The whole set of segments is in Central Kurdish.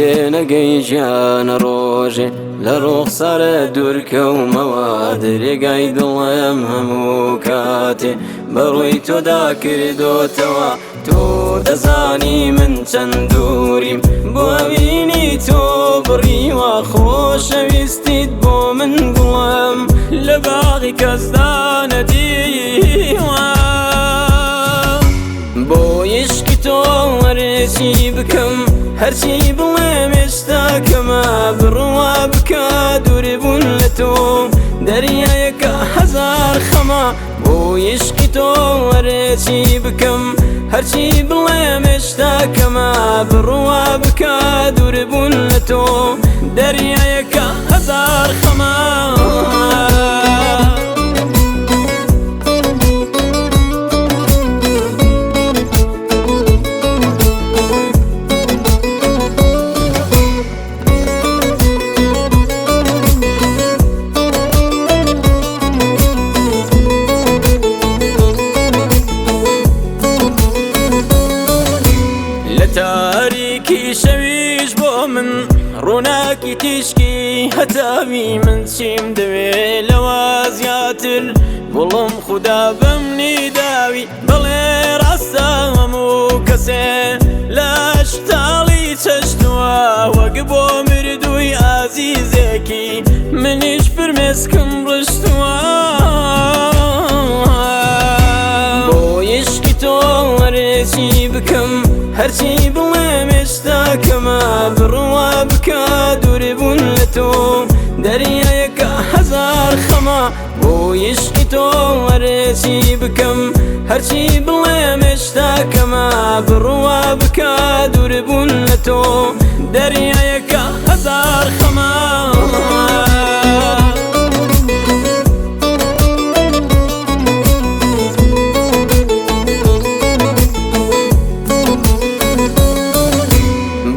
تێنەگەی ژیانە ڕۆژێ لە ڕوخسارە دوورکەومەوە، درێگای دڵم هەموو کاتێ بە ڕووی تۆدا کردۆتەوە. تۆ دەزانی من چەند دووریم بۆ ئەوینی تۆ بڕیوە، خۆشەویستیت بۆ من گوڵم لە باغی کەسدا نەدیوە. بۆ عیشقی تۆ هەرچی بکەم، هەرچی بڵێم ئێستا کەمە، بڕوا بکە دووربوون لە تۆ دەریایەکە هەزار خەمە. بۆ عیشقی تۆ هەرچی بکەم، هەرچی بڵێم ئێستا کەمە، بڕوا بکە دووربوون لە تۆ دەریایەکە هەزار خەمە. لە تاریکی شەویش بۆ من ڕووناکی تیشکی هەتاوی، من چیم دەوێ لەوە زیاتر؟ گوڵم خودا بەمنی داوی. بەڵێ ڕاستە هەموو کەسێ لە شتاڵی چەشتووە، وەک بۆ مردووی ئازیزێکی منیش فرمێسکم ڕشتووە. بۆ عیشقی تۆ هەرچی بکەم، هەرچی بڵێم ئێستا کەمە، بڕوا بکە دووربوون لە تۆ دەریایەکە هەزار خەمە. بۆ عیشقی تۆ هەرچی بکەم، هەرچی بڵێم ئێستا کەمە، بڕوا بکە دووربوون لە تۆ دەریایەکە هەزار خەمە.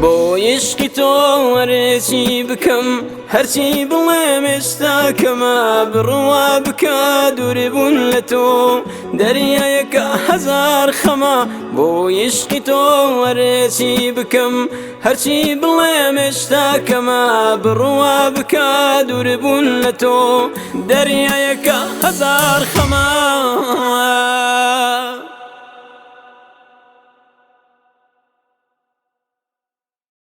بۆ عیشقی تۆ هەرچی بکەم، هەرچی بڵێم ئێستا کەمە، بڕوا بکە دووربوون لە تۆ دەریایەکە هەزار خەمە. بۆ عیشقی تۆ هەرچی بکەم، هەرچی بڵێم ئێستا کەمە، بڕوا بکە دووربوون لە تۆ دەریایەکە هەزار خەمە.